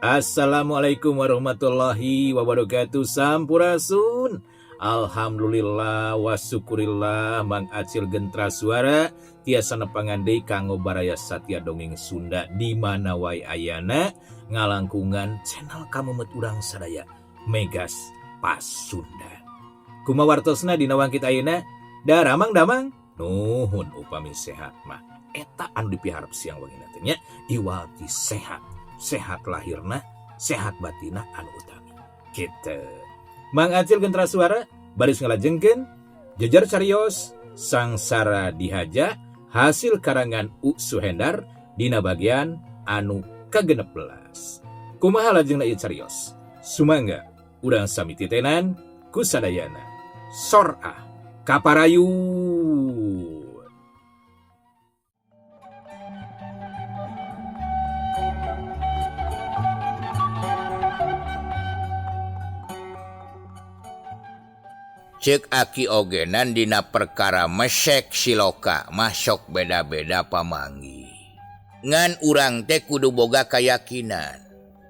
Assalamualaikum warahmatullahi wabarakatuh. Sampurasun. Alhamdulillah wa syukurillah Mang Acil Gentra Suara tiasa nepangan deui kanggo baraya satya dongeng Sunda di mana wae ayana ngalangkungan channel kamu urang sadaya Megas Pasundan. Kumaha wartosna dina wangkit ayeuna? Daramang damang nuhun upami sehat mah eta anu dipiharep siang wengi teh nya iwal ti sehat. Sehat lahirna, sehat batina anu utami. Gitu. Mang Acil Gentra Suara baris ngalajengkeun jejer carios Sangsara Dihaja hasil karangan U Suhendar dina bagian anu ka-16. Kumaha lajengna ieu carios? Sumangga urang sami titenan ku sadayana. Sorah kaparayun. Cek aki ogenan dina perkara mesek siloka masuk beda-beda pamanggih. Ngan urang teh kudu boga kayakinan.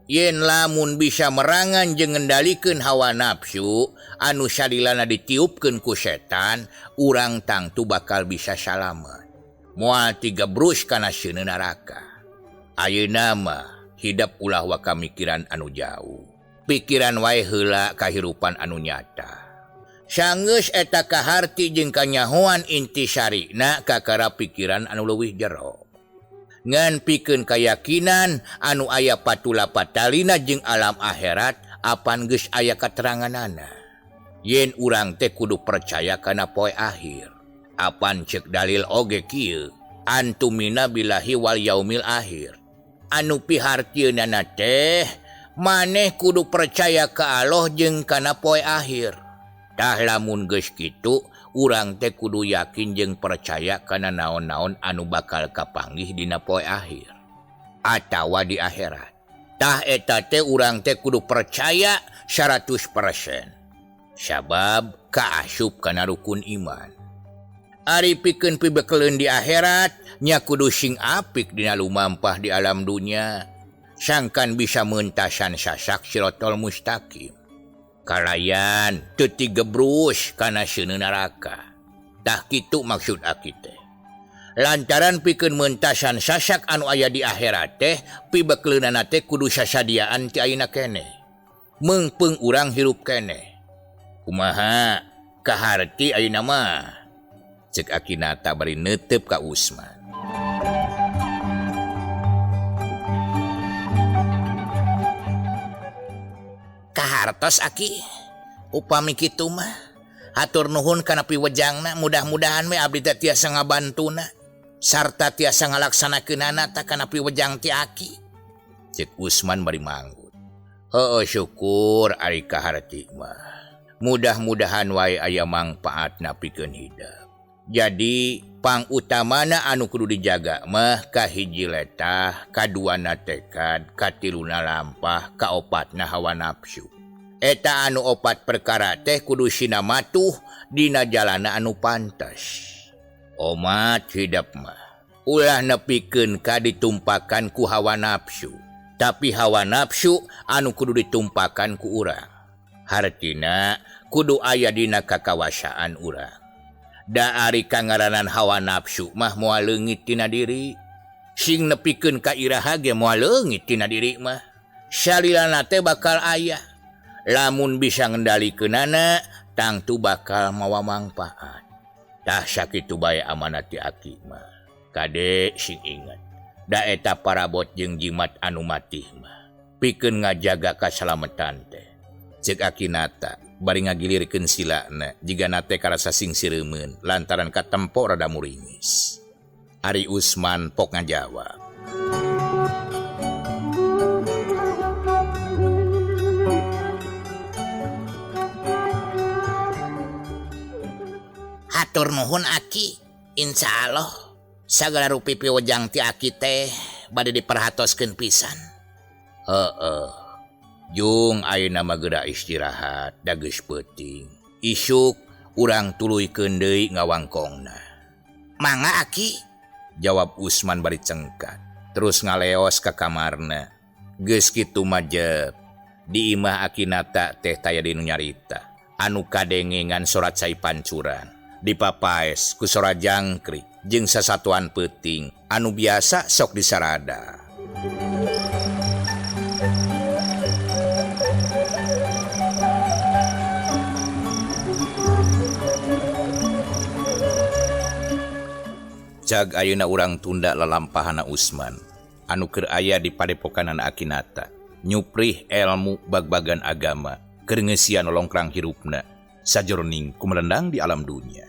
Yen lamun bisa merangan jeung ngendalikeun hawa nafsu anu salilana ditiupkeun ku setan, urang tangtu bakal bisa salamet. Moal tigebrus kana seuneu neraka. Ayeuna mah hidep ulah waka mikiran anu jauh. Pikiran wae heula kahirupan anu nyata. Sanggeus eta kaharti jeung kanyahoan intisarina kakara pikiran anu leuwih jero. Ngan pikeun kayakinan anu aya patula patalina jeung alam akhirat apan geus aya kateranganana. Yen urang teh kudu percaya kana poe akhir. Apan ceuk dalil oge kieu, antumina billahi wal yaumil akhir. Anu pihartieunana teh maneh kudu percaya ka Allah jeung kana poe akhir. Tah lamun geus kitu urang teh kudu yakin jeung percaya kana naon-naon anu bakal kapanggih dina poe akhir atawa di akhirat. Tah eta teh urang teh kudu percaya 100%. Sabab kaasup kana rukun iman. Ari pikeun pibekeleun di akhirat nya kudu sing apik dina lumampah di alam dunya. Sangkan bisa meuntasan sasak sirotol mustaqim. Kalayan teu tigebrus kana seuneu neraka. Tah kitu maksud aki teh. Lantaran pikeun meuntasan sasak anu aya di akhirat teh pibekeleunana teh kudu sasadiaan ti ayeuna keneh. Meungpeung urang hirup keneh. Kumaha kaharti ayeuna mah? Ceuk aki nata bari neuteup ka Usman. Kahartos aki upami kitu mah hatur nuhun kana piwejangna, mudah-mudahan we abdi teh tiasa ngabantuna sarta tiasa ngalaksanakeunana ta kana piwejang ti aki. Ceuk Usman bari manggut. Heueuh syukur ari kaharti mah. Mudah-mudahan wae aya mangpaatna pikeun hidep. Jadi pangutamana anu kudu dijaga mah kahiji letah, kaduana tekad, katiluna lampah, kaopatna hawa nafsu. Eta anu opat perkara teh kudu sinamatuh dina jalana anu pantes. Omat hidep mah ulah nepikeun ka ditumpakan ku hawa nafsu, tapi hawa nafsu anu kudu ditumpakan ku urang. Hartina kudu aya dina kakawasaan urang. Da ari kangaranan hawa nafsu mah moal leungit tina diri. Sing nepikeun ka iraha ge moal leungit tina diri mah. Salilana teh bakal aya. Lamun bisa ngendalikeunana tangtu bakal mawa mangpaat. Tah sakitu bae amanat ti aki mah. Kade sing inget. Da eta parabot jeung jimat anu matih mah. Pikeun ngajaga kasalametan teh. Ceuk aki nata bari ngagilirkeun silana jiga nate karasa sing sireumeun lantaran katempo rada muringis. Ari Usman pok ngajawab. Hatur nuhun aki, insyaallah sagala rupi piwejang ti aki teh bade diperhatoskeun pisan. Heeh. Jung ayeuna mah geura istirahat da geus peuting. Isuk urang tuluykeun deui ngawangkongna. Mangga aki, jawab Usman bari cengkat. Terus ngaleos ka kamarna. Geus kitu mah jep. Di imah Akinata teh taya dinu nyarita. Anu kadenge ngan sorat cai pancuran. Dipapaes ku sora jangkrik jeung sasatuan peuting anu biasa sok disarada. Cag ayeuna urang tunda lalampahana Usman anu keur aya di padepokanana Akinata nyuprih elmu bag-bagan agama keur ngeusian longkrang hirupna sajroning kumelendang di alam dunya.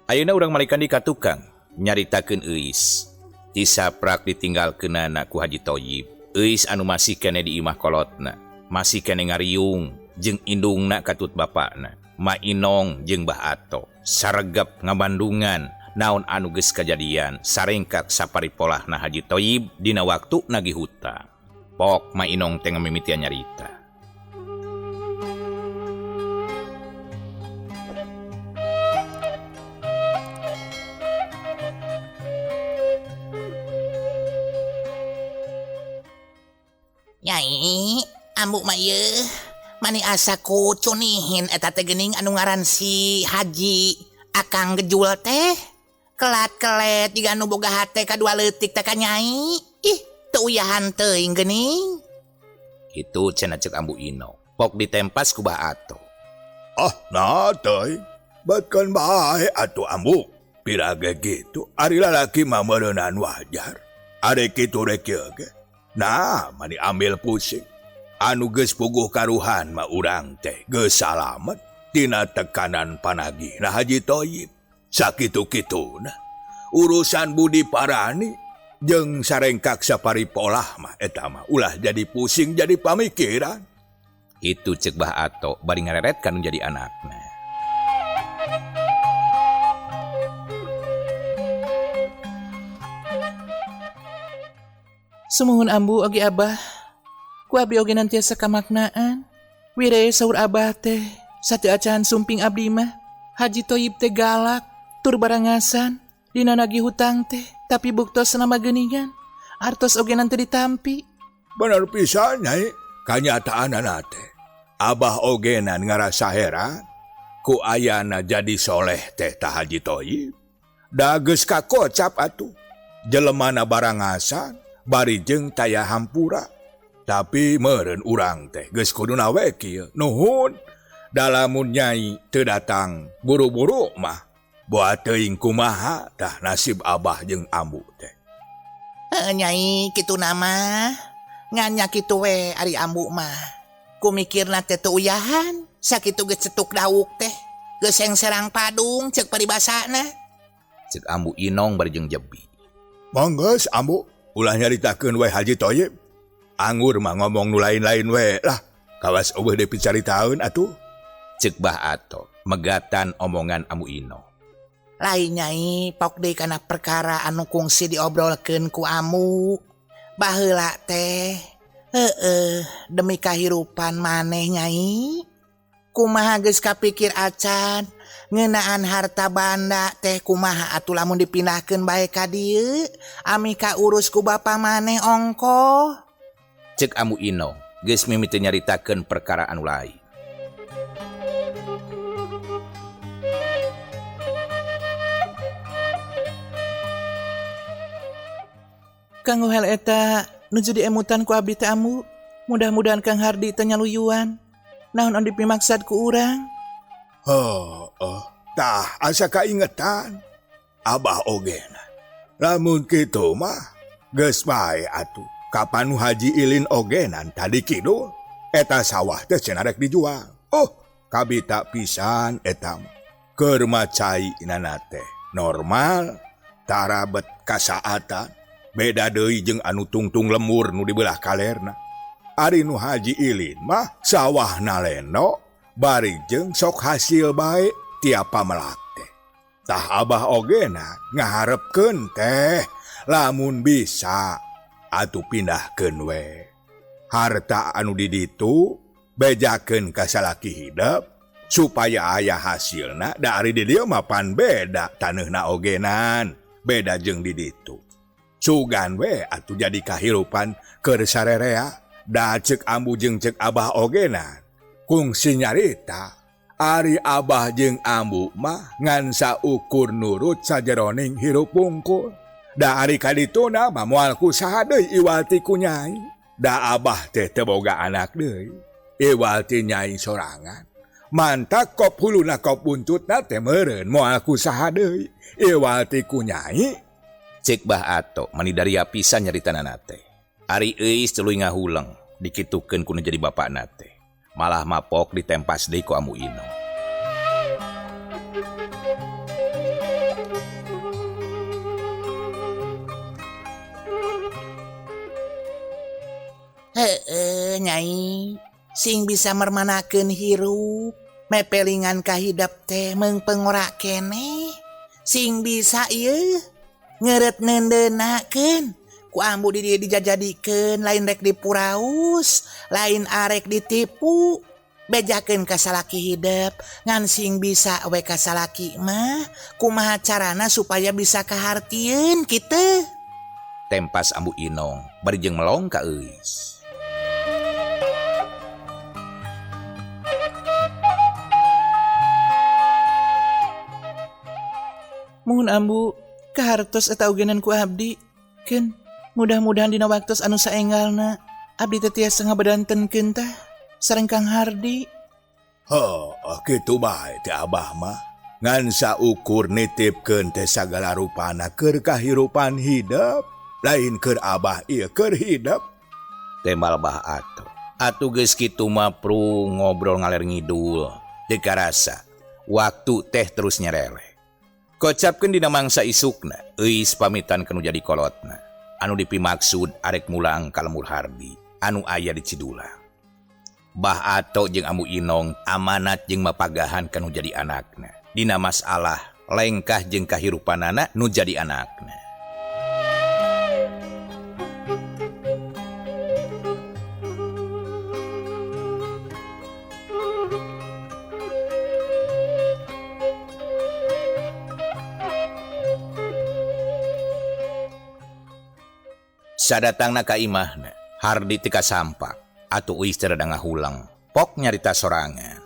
Ayeuna urang malikan di ka tukang nyaritakeun Euis ti saprak ditinggalkeunana ku Haji Toyib. Euis anu masih keneh di imah kolotna, masih keneh ngariung jeung indungna katut bapakna, Ma Inong jeung Bah Ato saregep ngabandungan naon anu geus kajadian sarengkak sapari polahna Haji Toyib dina waktu nagih hutang. Pok Ma Inong teh ngamimitian nyarita. Nyai, ambu mah ieu mani asa ku cunihin eta teh geuning anu ngaran si Haji Akang Gejul teh. Kelat-kelet jiga anu boga hate kadua leutik teh ka Nyai. Ih, teu uyahan teuing geuning. Kitu cenah ceuk Ambu Ino. Pok ditempas ku Bah Ato. Ah, nah teuing. Betkeun bae atuh Ambu. Pira ge kitu ari lalaki mah meureunan wajar. Ari kitu rek kieu ge. Nah, mani ambil pusing. Anu geus puguh karuhan mah urang teh geus salamet tina tekanan panagihna Haji Toyib. Sakitu-kituna urusan Budi Parani jeung sarengkak sapari polah mah eta mah ulah jadi pusing jadi pamikiran. Itu ceuk Bah Ato bari ngareret kanu jadi anakna. Sumuhun ambu oge abah. Ku abdi oge nantiasa kamaknaan. Wire saur abah teh sateu acan sumping abdi mah. Haji Toyib teh galak tur barangasan dina nagih hutang teh tapi buktos nama geuningan artos oge nanti ditampi. Bener pisan Nyai, kanyataanana teh. Abah ogenan ngarasa heran ku ayana jadi soleh teh ta Haji Toyib. Da geus kakocap atuh. Jelemana barangasan bari jeung taya hampura. Tapi meureun urang teh geus kuduna we kieu. Nuhun. Dalamun Nyai teu datang buru-buru mah boa teuing kumaha tah nasib abah jeung ambu teh. Heuh Nyai kitu nama nganya kitu we ari ambu mah. Kumikirna teh teu uyahan sakitu geus cetuk dauk teh geus serang padung ceuk paribasana. Ceuk Ambu Inong bari jeung Jebi. Manggeus ambu ulah nyaritakeun we Haji Toyib. Anggur mah ngomong nu lain-lain we lah. Kawas eueuh deui picaritaeun atuh. Ceuk Bah Ato megatan omongan Ambu Ino. Lain Nyai pok deui kana perkara anu kungsi diobrolkeun ku amu. Baheula teh heueuh demi kahirupan maneh Nyai. Kumaha geus kapikir acan ngeunaan harta banda teh kumaha atuh lamun dipindahkeun bae ka dieu ami kaurus ku bapa maneh ongkoh. Ceuk Ambu Ino geus mimiti nyaritakeun perkara anu lain. Kanggo hal eta nuju diemutan ku abdi teh amu. Mudah-mudahan Kang Hardi teh nyaluyuan. Naon anu dipimaksad ku urang? Oh, oh, tah asa kaingetan. Abah ogena. Lamun kitu mah geus bae atuh. Kapan nu Haji Ilin ogenan tadi kidul eta sawah teh cenah rek dijual. Oh, kabita pisan eta mah. Keur macai nana teh normal tarabet kasaatan. Beda deui jeung anu tungtung lemur nu dibelah kalerna. Ari nu Haji Ilin mah sawahna leno bari jeung sok hasil bae tiap pamelak teh. Tah abah ogena ngaharepkeun teh lamun bisa atuh pindahkeun we. Harta anu di ditu bejakeun ka salaki hidep supaya aya hasilna da ari di dieu mah pan beda taneuhna ogenan beda jeung di ditu. Sugan we atuh jadi kahirupan keur sarerea. Da cek ambu jeung cek abah ogena kungsi nyarita ari abah jeung ambu mah ngan saukur nurut sajeroning hirup wungkul. Da ari kadituna mah moal ku saha deui iwal ti ku nyai. Da abah teh teu boga anak deui, iwal ti nyai sorangan. Mantak kop huluna kop buntutna teh meureun moal ku saha deui iwal ti ku nyai. Cek Bah Ato mani daria pisan nyaritana teh. Ari Euis tuluy ngahuleng dikitukeun ku nu jadi bapakna teh. Malah mapok ditempas deui ku Ambu Inong. Heeh nyai, sing bisa mermanakeun hirup, mepelingan kahidap teh meungpeung ora keneh. Sing bisa ieu ngeureut neundeunakeun ku ambu di dieu dijajadikeun, lain rek dipuraus, lain arek ditipu. Bejakeun ka salaki hidep, ngan sing bisa we ka salaki mah, kumaha carana supaya bisa kahartieun kitu. Tempas Ambu Inong bari jeung melong ka Euis. Muhun ambu, kahartos eta ogenan ku abdi. Keun, mudah-mudahan dina waktos anu saenggalna abdi teh tiasa ngabedantenkeun tah sareng Kang Hardi. Heuh, kitu bae teh abah mah. Ngan saukur nitipkeun teh sagala rupana keur kahirupan hidep, lain keur abah ieu keur hidep. Tembal Bah Ato. Atuh geus kitu mah prung ngobrol ngaler ngidul. Teu karasa waktu teh terus nyereleh. Kocapkeun dina mangsa isukna, Euis pamitan ka nu jadi kolotna. Anu dipimaksud arek mulang ka Lembur Hardi, anu aya di Cidulang. Bah Ato jeung Ambu Inong amanat jeung mapagahan ka nu jadi anakna. Dina masalah lengkah jeung kahirupanana nu jadi anakna. Sadatangna ka imahna, Hardi teu kasampak, atuh Euis teh rada ngahuleng, pok nyarita sorangan.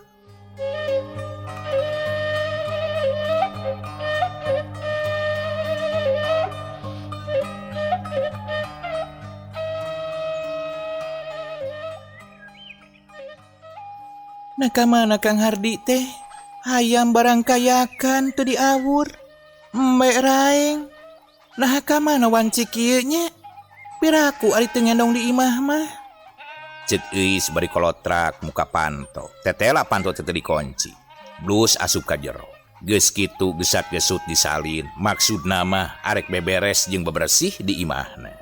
Nah ka mana Kang Hardi teh? Hayam barang kayakan teu diawur. Embe raeng. Nah ka mana wanci kieu nya? Piraku ari teu ngendong di imah mah. Cek Euis bari kolotrak muka panto. Tetela panto teh teu dikunci. Blus asup ka jero. Geus kitu gesat-gesut disalin. Maksudna mah arek beberes jeung bebersih di imahna.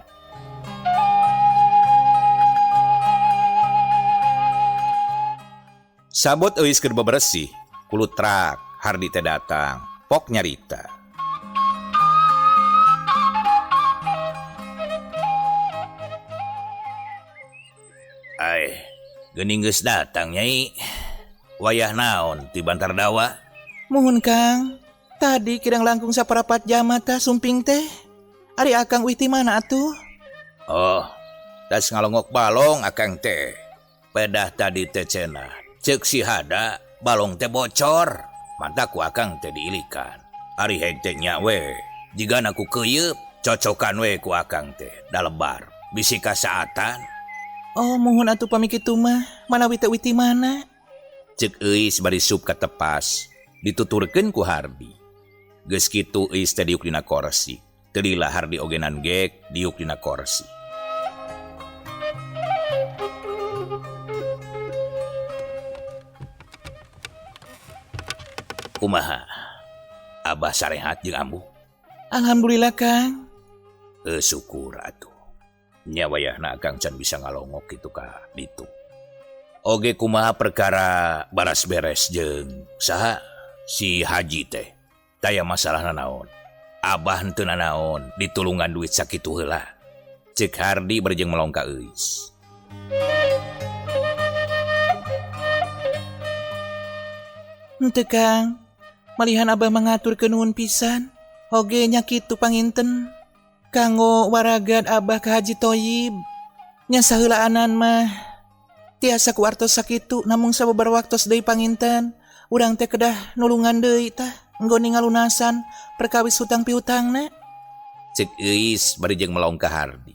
Sabot Euis keur bebersih, kulutrak Hardi teh datang, pok nyarita. Ai, geuning geus datang nyai. Wayah naon ti Bantar Dawa? Muhun Kang, tadi kirang langkung saparapat jam tah sumping teh. Ari akang uih ti mana atuh? Oh, tas ngalongok balong akang teh. Pedah tadi teh cenah. Ceuk si Hada, balong teh bocor. Mantak ku akang teh diilikan. Ari heg teh nya we. Jigana ku keuyeup, cocokan we ku akang teh dalebar. Bisi kasaatan. Oh, muhun atuh pami kitu mah, manawi teh uih ti mana? Ceuk Euis bari sup ka tepas, dituturkeun ku Hardi. Geus kitu Euis teh diuk dina korsi. Teu lila Hardi ogenan gek diuk dina korsi. Kumaha? Abah sarehat jeung ambu? Alhamdulillah, Kang. Syukur atuh. Nya wayahna akang can bisa ngalongok kitu ka ditu. Oge kumaha perkara baras beres jeung saha si Haji teh. Taya masalahna naon? Abah henteu nanaon, ditulungan duit sakitu heula. Ceuk Hardi bari jeung melong ka Euis. Henteu Kang, malihan abah mangaturkeun nuhun pisan. Oge nya kitu panginten. Kanggo waragad abah ka Haji Toyib. Nya saheulaanan mah tiasa ku artos sakitu namung sababaraha waktos deui panginten urang teh kedah nulungan deui tah enggon ngalunasan perkawis hutang piutangna. Cek Euis bari jeung melong ka Hardi.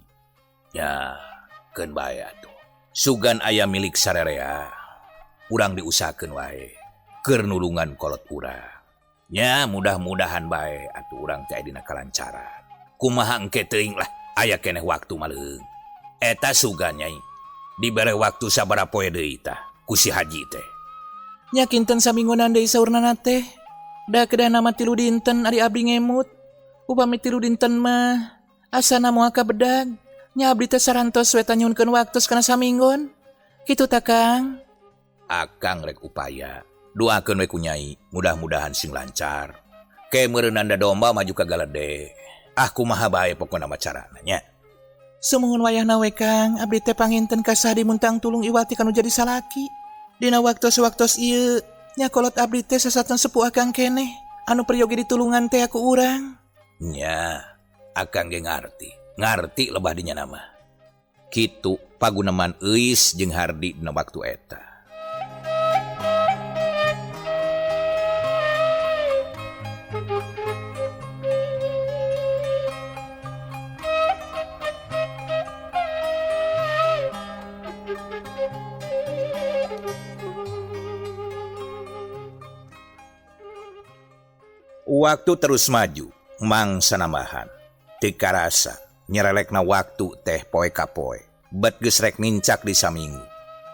Ya, keun bae atuh. Sugan aya milik sarerea. Urang diusahakeun wae keur nulungan kolot urang. Nya mudah-mudahan bae atuh urang teh aya dina kalancaran. Kumaha engke teuing lah aya keneh waktu maleung. Eta sugan nyai dibere waktu sabaraha poe deui tah ku si haji teh. Nya kinten saminggunan deui saurnana teh. Da kedahna mah 3 dinten ari abdi ngemut. Upami 3 dinten mah asana moal kabedag. Nya abdi teh sarantos we tanyunkeun waktu kana saminggon. Kitu ta Kang? Akang rek upaya. Doakeun we ku nyai, mudah-mudahan sing lancar. Ke meureunanda domba maju ka galede. Ah kumaha bae pokona mah carana nya. Sumuhun wayahna we Kang, abdi teh panginten kasah dimuntang tulung iwati kanu jadi salaki. Dina waktos-waktos ieu nya kolot abdi teh sasatan sepuh akang keneh, anu peryogi ditulungan teh aku urang. Nya, akang ge ngarti. Ngarti lebah dinya nama. Kitu paguneman Euis jeung Hardi dina waktu eta. Waktu terus maju, mangsa nambahan. Teu karasa, nyerelekna waktu teh poe ka poe. Bet geus rek nincak di saminggu.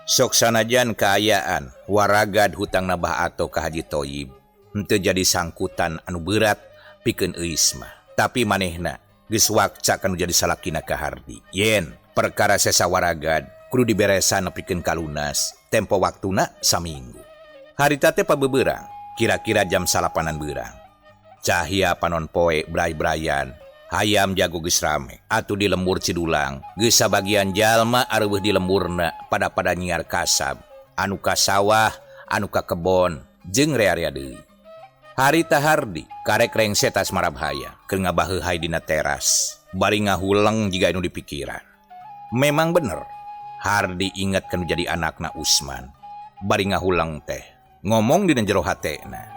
Sok sanajan kaayaan, waragad hutang nabah ato ka Haji Toyib. Henteu jadi sangkutan anu berat pikeun Euis mah. Tapi manehna geus wakca kanu jadi salakina ka Hardi. Yen perkara sesa waragad kudu diberesan nepikeun ka lunas, tempo waktuna saminggu. Harita teh pabeberang, kira-kira jam 9-an beurang. Cahya panon poe bray-brayan, hayam jago geus rame, atuh di lembur Cidulang, geus sabagian jalma areuweuh di lemburna pada-pada nyiar kasab, anu ka sawah, anu ka kebon, jeung rea-rea deui. Harita Hardi karek rengse tas marabhaya, keur ngabaheuhay dina teras, bari ngahuleng jiga anu dipikiran. Memang bener, Hardi inget kanu jadi anakna Usman, bari ngahuleng teh, ngomong dina jero hatena.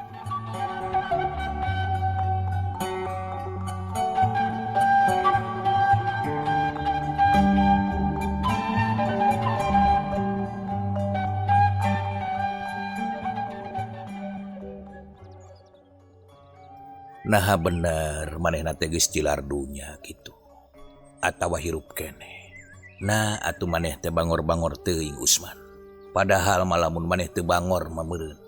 Nah bener manehna teh geus tilar dunya kitu atawa hirup keneh. Nah atuh maneh teh bangor-bangor teuing Usman. Padahal malamun maneh teu bangor mah meureun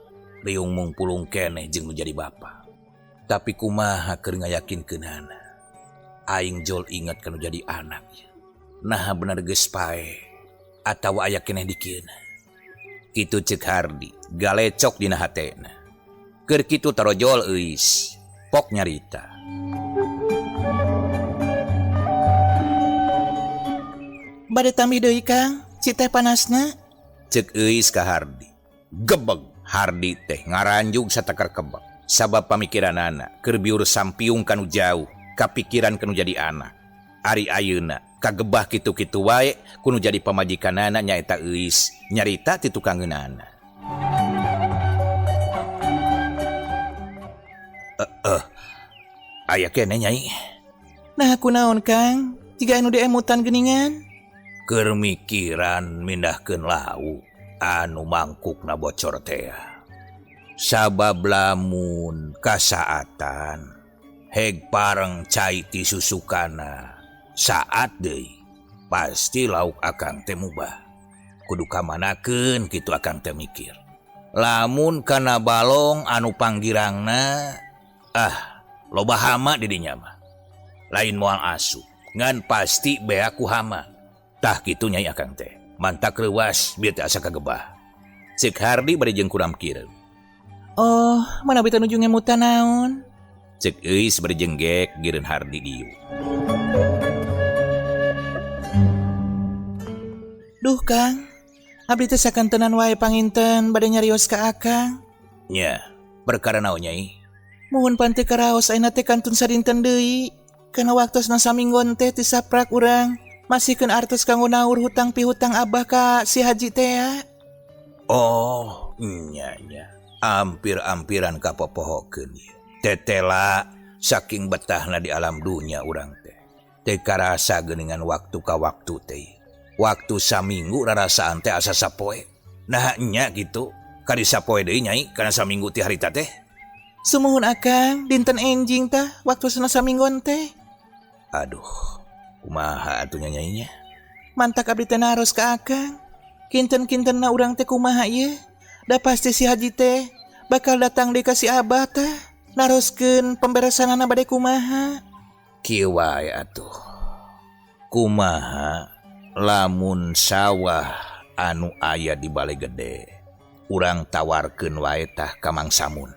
riung mungpulung keneh jeung nu jadi bapa. Tapi kumaha keur ngayakinkeunana? Aing jol inget kanu jadi anak. Nah bener geus paeh atawa aya keneh dikieuna. Kitu ceuk Hardi galecok dina hatena. Keur kitu tarojol Euis. Pok nyarita. Bade tambih deui Kang, ci teh panasna. Ceuk Euis ka Hardi. Gebeg Hardi teh ngaranjug satakar kebek. Sabab pamikiranana keur biur sampiung kanu jauh, kapikiran kanu jadi anak. Ari ayeuna kagebah kitu-kitu wae kunu jadi pamajikanana nyaeta Euis, nyarita ti tukangeunana. Aya keneh nyai. Nah kunaon Kang, jiga anu diemutan geuningan. Keur mikiran mindahkeun lauk anu mangkukna bocor teh. Sabab lamun kasaatan heg pareng cai ti susukana saat deui pasti lauk akang teh mubah. Kudu kamanakeun kitu akang teh mikir. Lamun kana balong anu panggirangna ah loba hama di dinya mah. Lain moal asup, ngan pasti bea ku hama. Tah kitu nyai akang teh. Mantak reuwas bieu teh asa kagebah. Ceuk Hardi bari jeung kuram kireum. Oh, mana beta nuju ngemutan naon? Ceuk Euis bari jeung gek gireun Hardi dieu. Duh Kang, abdi teh sakantenan wae panginten bade nyarios ka akang. Nya, perkara naon nyai? Muhun pan teu karaos ayeuna teh kantun sadinten deui. Kana waktosna saminggon teh ti saprak urang. Masihkeun artos kanggo naur hutang pihutang Abah ka si Haji teh ya. Oh, nya nya. Ampir-ampiran kapopohokeun ieu. Tetela saking betahna di alam dunya urang teh. Teu karasa geuningan waktu ka waktu teh. Waktu saminggu rarasaan teh asa sapoe. Nah nya gitu. Kari sapoe deui nyai kana saminggu ti harita teh. Sumuhun Akang, dinten enjing tah waktu sana saminggon teh. Aduh, kumaha atuh nya nyainya? Mantak abdi teh naros ka Akang. Kinten-kintenna urang teh kumaha ieu? Da pasti si Haji teh bakal datang deui ka si Abah tah. Naroskeun pemberesanana bade kumaha. Kieu wae atuh. Kumaha lamun sawah anu aya di Balai Gede urang tawarkeun wae tah ka Mang Samun.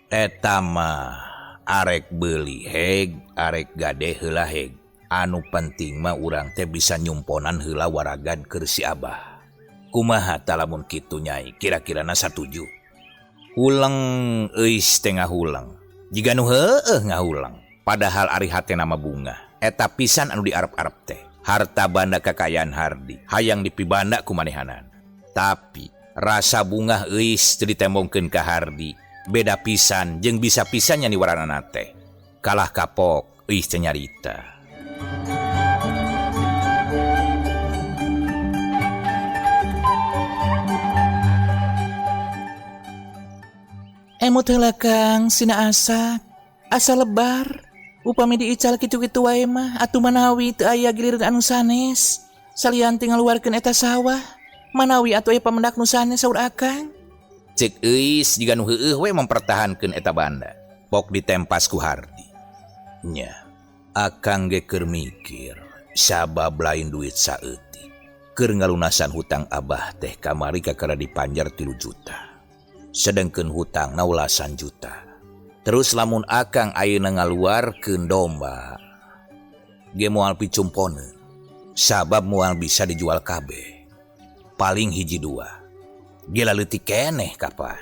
Eta mah arek beuli heg, arek gade heula heg. Anu penting mah urang teh bisa nyumponan heula waragan keur si Abah. Kumaha tah lamun kitu nyai, kira-kirana satuju. Huleng euis teh ngahuleng. Jiga nu heueuh ngahuleng. Padahal ari hatena mah bungah. Eta pisan anu diarep-arep teh. Harta banda kakayaan Hardi, hayang dipibanda ku manehanan. Tapi rasa bungah euis teu ditembongkeun ka Hardi. Beda pisan jeung bisa pisan nya niwaranana teh. Kalah kapok euis teh nyarita. Emut heula Kang, sina asak. Asa lebar. Upami diical kitu-kitu wae mah atuh manawi teu aya giliran anu sanes. Salian ti ngaluarkeun eta sawah, manawi atuh aya pamendak nu sanes saur Akang. Cek euis jiga nu heueuh we mempertahankeun eta banda. Pok ditempas ku Hardi. Nya, Akang ge keur mikir sabab lain duit saeutik. Keur ngalunasan hutang Abah teh kamari kakara dipanjar 3 juta. Sedengkeun hutang na ulasan juta. Terus lamun Akang ayeuna ngaluarkeun domba ge moal picumponeun. Sabab moal bisa dijual kabeh. Paling hiji dua. Gila leutik keneh kapan.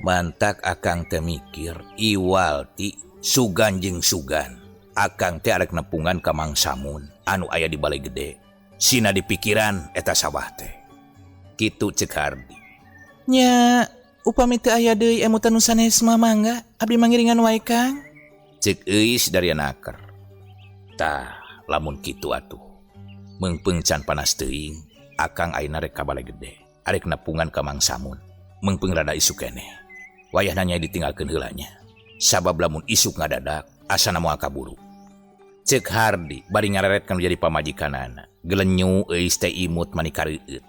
Mantak Akang teh mikir iwal ti sugan jeung sugan. Akang teh arek nepungan ka Mang Samun anu aya di Balai Gede. Sina dipikiran eta sawah teh. Kitu ceuk Hardi. Nya, upami teu aya deui emutan nu sanes mah mangga abdi mangiringan wae Kang. Ceuk euis dari naker. Tah, lamun kitu atuh. Meungpeung can panas teuing, Akang ayeuna rek ka Balai Gede. Arek nepungan ka Mang Samun. Meungpeung rada isuk keneh. Wayahna nyai ditinggalkeun heula nya. Sabab lamun isuk ngadadak, asana moal kaburu. Ceuk Hardi bari ngareret kana jadi pamajikanana. Gelenyu euis teh imut mani kareueut.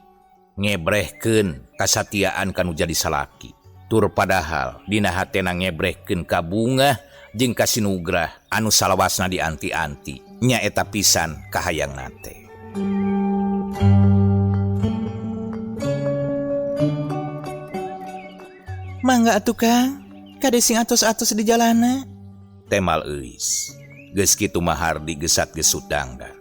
Ngebrehkeun kasatiaan kanu jadi salaki. Tur padahal dina hatena ngebrehkeun ka bungah jeung ka sinugrah anu salawasna dianti-anti. Nya eta pisan kahayangna teh. Mangga atuh Kang, kade sing atos-atos di jalana. Temal euis. Geus kitu mah Hardi gesat gesut dangdan.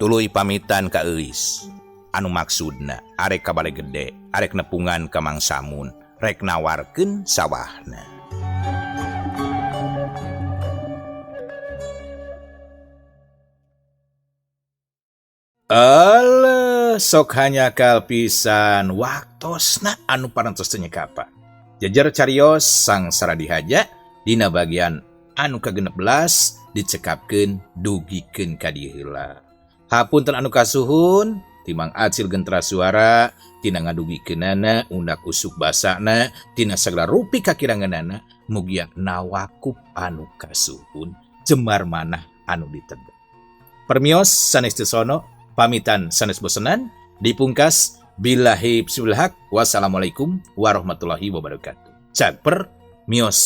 Tuluy pamitan ka euis. Anu maksudna arek ka Balai Gede, arek nepungan ka Mang Samun, rek nawarkeun sawahna. Alah, sok hanyakal pisan waktosna anu parantos teu nyekapa. Jejer carios sangsara dihaja dina bagian anu ka-16 dicekapkeun dugikeun ka dieu heula. Hapunten anu kasuhun timang Acil gentra suara tina ngadugikeunana undak usuk basana tina sagala rupi kakiranganana mugia nawakup anu kasuhun jemar manah anu ditega. Permios sanes teu sono pamitan sanes bosenan dipungkas billahi psibilhaq. Wassalamualaikum warahmatullahi wabarakatuh. Cak per mios.